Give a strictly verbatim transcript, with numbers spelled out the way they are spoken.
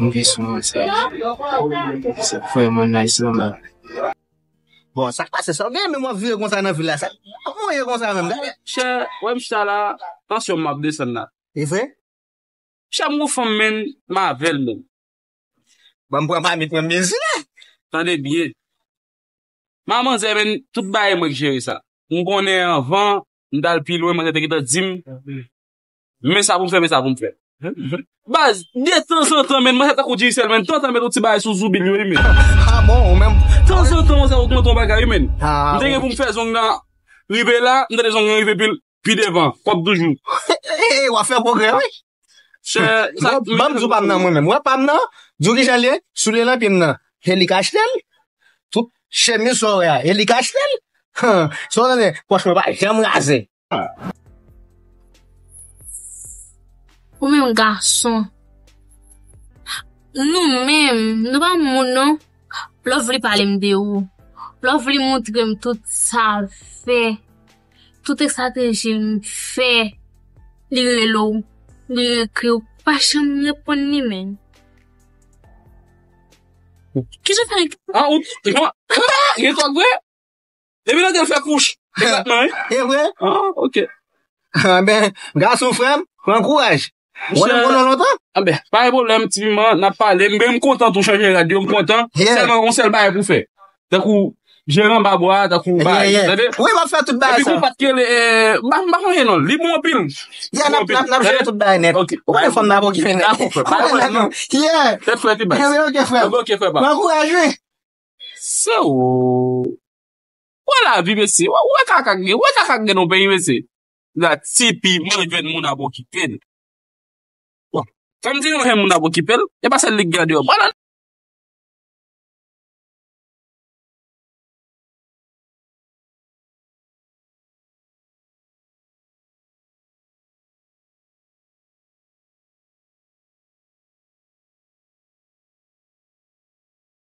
Move son, se vrèman nice, non, man. Bon, sa k pase sa? Ou gen menm w ap vire konsa nan vil la? Sa, kòman w ye konsa menm? Gade. Chè, wè m chita la, tansyon m ap desann la. E vre? Chè, m gon fanm, menn, m avè l, menn. Bon, m pran pa mi pran mezi la. Tande byen. Manmanzè, menn, tout bagay mwen k jere sa. M konnen anvan, m t al pi lwen, manzè te gentan di m. Men sa pou m fè, men sa pou m fè. Baz, de tanzantan, menn, manzè tankou Digicel, menn, tanzantan met yon ti bagay sou zoubi l yo, wi, menn. Ah bon, ou menm? Tanzantan, manzè ogmante yon bagay, wi, menn. Ah, m te gen pou m fè zong nan rive la, m tande zong nan rive pi, pi devan, kòb toujou. W ap fè pwogrè, wi. Chè, sa, bon, ban m di w pa m nan mwen menm. Ou wè pa m nan? Di w kijan l ye? Soulye l nan pye m nan. Se li k achte l. Tout chemiz sa w wè a, e li k achte l. Sa w tande, pòch mwen pa janm raze. Ou menm gason, nou menm, nou pa moun non. Lovely pale m de ou. Lovely montre m tout sa l fè. Tout estrateji m fè. Li rele w, li ekri w, pa janm reponn li menm. Kijan fè? Ah, ou, ah, gen kòk vre? Depi lè l fè kouch. Egzakteman, wi. E vre? Ah, ok. Ah, ben, gason frè m, pran kouraj. Ou wè m konnen w lontan? Ah, ben, pa gen pwoblèm, Ti Piman, n ap pale. M, m kontan tou chanje rad yo, m kontan. Yeah. Sèlman, yon sèl bagay pou fè. Tankou, jere anba bwa, tankou bagay. Yeah, yeah. Tande? Wi, m ap fè tout bagay sa. Epi gon pa t rele, eh, m pa, m pa sonje non l. Li bon anpil. Yeah, n ap, n ap, n ap jere tout bagay nèt. Ok. Ou konnen fanm nan ap okipe nèt. Dakò, frè. Pa gen pwoblèm non. Yeah. Tèt frè, ti baz. Yeah, ok, frè. Ok, frè, pa. Pran kouraj, wi. Se ou. Wè lavi, mesye. Wè, wè kaka k gen, wè kaka k gen nan peyi, mesye. La Ti Piman jwenn moun ap okipe l. Bon, fò m di nou jwenn moun ap okipe l, e pa sèl li k gen deyò. Bon,